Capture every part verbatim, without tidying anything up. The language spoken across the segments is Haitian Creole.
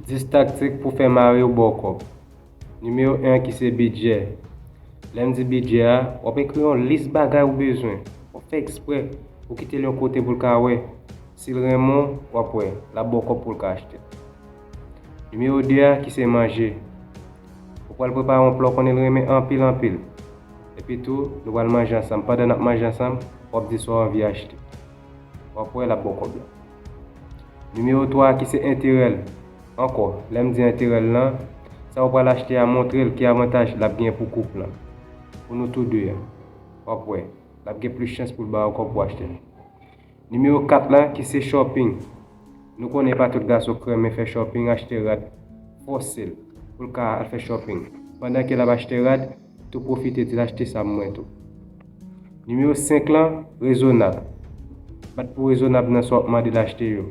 Dis taktik pou fè mari w ba w kòb. Nimewo en ki se bidjè. Lè m di bidjè a, w ap ekri yon lis bagay ou bezwen. W ap fè eksprè pou kite l yon kote pou l ka wè. Si l renmen w, w ap wè, l ap ba w kòb pou l ka achte. Nimewo de a ki se manje. Ou pral prepare yon pla w konnen l renmen anpil anpil. Epi tou, nou pral manje ansanm. Pandan n ap manje ansanm, w ap di sa w anvi achte. W ap wè l ap ba w kòb la. Nimewo twa ki se enterè l. Ankò, lè m di enterè l lan, sa ou pral achte a montre l ki avantaj l ap gen pou koup lan. Pou nou tou de a. W ap wè, l ap gen plis chans pou l ba w kòb pou achte l. Nimewo kat lan ki se shopping. Nou konnen pa tout gason k renmen fè shopping, achte rad, fòse l pou l ka al fè shopping. Pandan ke l ap achte rad, tou pwofite di l achte sa pou mwen tou. Nimewo senk lan, rezonab. Bat pou rezonab nan sa w ap mande l achte yo.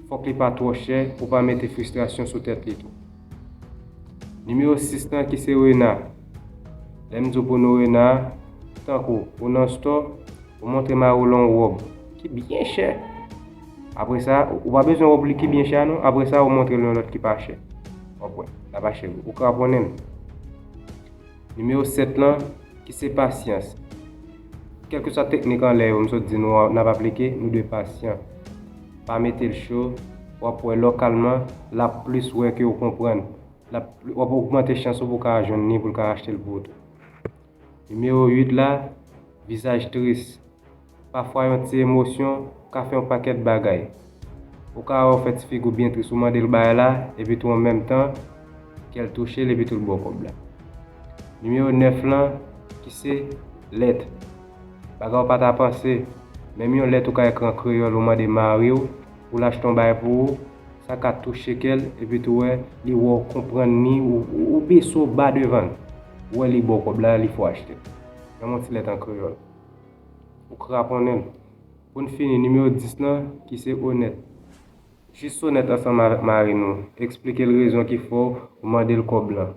Fòk li pa twò chè pou pa mete fristrasyon sou tèt li tou. Nimewo sis lan ki se rena. Lè m di w pou nou rena, tankou ou nan stò, ou montre mari w lan yon wòb ki byen chè. Apre sa, ou pa bezwen wòb li ki byen chè a non. Apre sa, ou montre l yon lòt ki pa chè. W ap wè, l ap achte l. Ou kraponnen l. Nimewo sèt lan, ki se pasyans. Kèlkeswa teknik anlè yo m sot di nou an, n ap aplike, nou dwe pasyan. Pa mete l cho, w ap wè lè w kalman, l ap plis wè ke w konprann. L ap, w ap ogmante chans ou pou w ka jwenn li, pou l ka achte l pou ou tou. Nimewo uit la, vizaj tris. Pafwa yon ti emosyon ka fè yon pakèt bagay. Ou ka wè w fè ti figi w byen tris, ou mande l bagay la, epi tou an menm tan, kè l touche l, epi tou l ba w kòb la. Nimewo nèf lan, ki se lèt. Bagay ou pa ta panse, menm yon lèt ou ka ekri an kreyòl, ou mande mari w pou l achte yon bagay pou ou, sa ka touche kè l, epi tou wè, li wè w konprann li, ou, ou, ou bese w ba devan l. Ou wè li ba w kòb la, li fè w achte. Menm yon ti lèt an kreyòl. Ou kraponnen l. Pou n fini, nimewo dis lan, ki se onèt. Jis onèt ansanm avèk mari nou. Eksplike l rezon ki fè w mande l kòb lan.